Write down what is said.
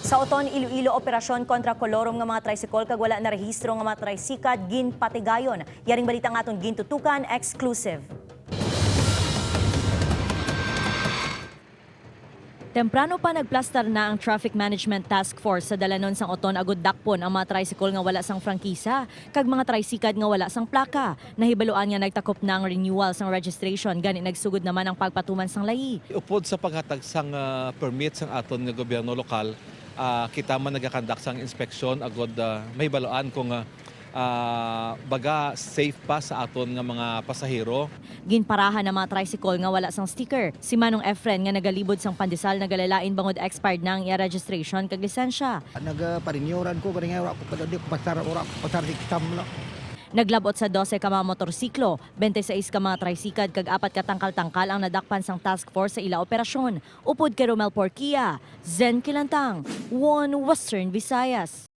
Sa Oton, Iloilo, operasyon kontra kolorum nga mga tricycle kag wala na rehistro nga mga tricycad ginpatigayon. Yaring balita nga aton gintutukan, exclusive. Temprano pa, nagplastar na ang Traffic Management Task Force sa dalanon sang Oton agud dakpon ang mga tricycle nga wala sang prangkisa kag mga tricycad nga wala sang plaka. Nahibaluan nga nagtakop na ang renewal sang registration, gani nagsugod naman ang pagpatuman sang layi. Upod sa paghatag sang permit sang aton nga gobyerno lokal, kita man nagakandak sang inspeksyon agod mahibaluan kung baga safe pa sa aton nga mga pasahero. Ginparahan ang mga tricycle nga wala sang sticker. Si Manong Efren nga nagalibod sang pandesal, nagalalain bangod expired na ang iya registration kag lisensya. Nagaparinyoran ko, kani nga ora ko padadi ko pasar, ora ko pasar exam lang. Naglabot sa 12 ka mga motorsiklo, 26 ka mga tricycad kag apat ka tangkal-tangkal ang nadakpan sang task force sa ila operasyon. Upod kay Romel Porquia, Zen Kilantang, One Western Visayas.